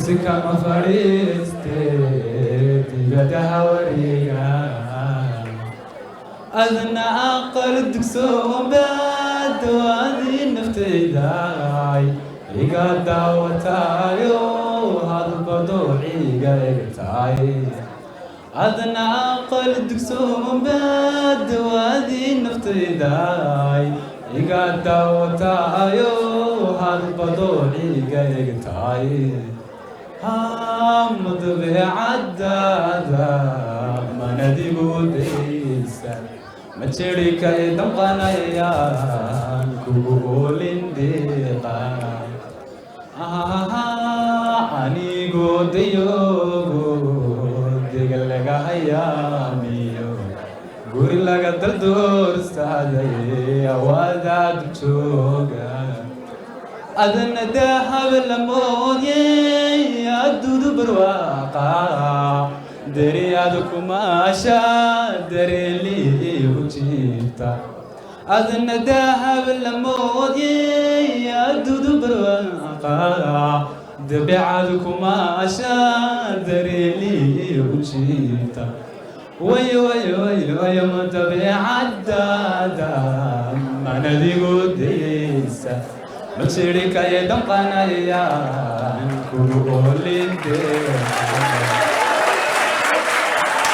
Kursi kama fadhiiste, dibadaha wareega. Adna aqal dugsoon baad waadii naftaydaay iga daawataayo, hadba doociga egtaay. Adna aqal dugsoon baad waadii naftaydaay iga daawataayo, hadba doociga egtaay. Madabeecadaada manadigu daysa, ma jirhkay damqanayaan kugu oolin deeqa. Anigoo dayoogo dega laga hayaamiyo guri laga daldoorsaday awaadaad jooga, adna dahab lamoodye adudu barwaaqa deriyad kumaasha dareelii u jiifta. Adna dahab lamoodye adudu barwaaqa dabicad kumaasha dareelii u jiifta. Way way way way, dabeecadaada manadigu daysa, ma jirhkay damqanayaan kugu oolin deeqa.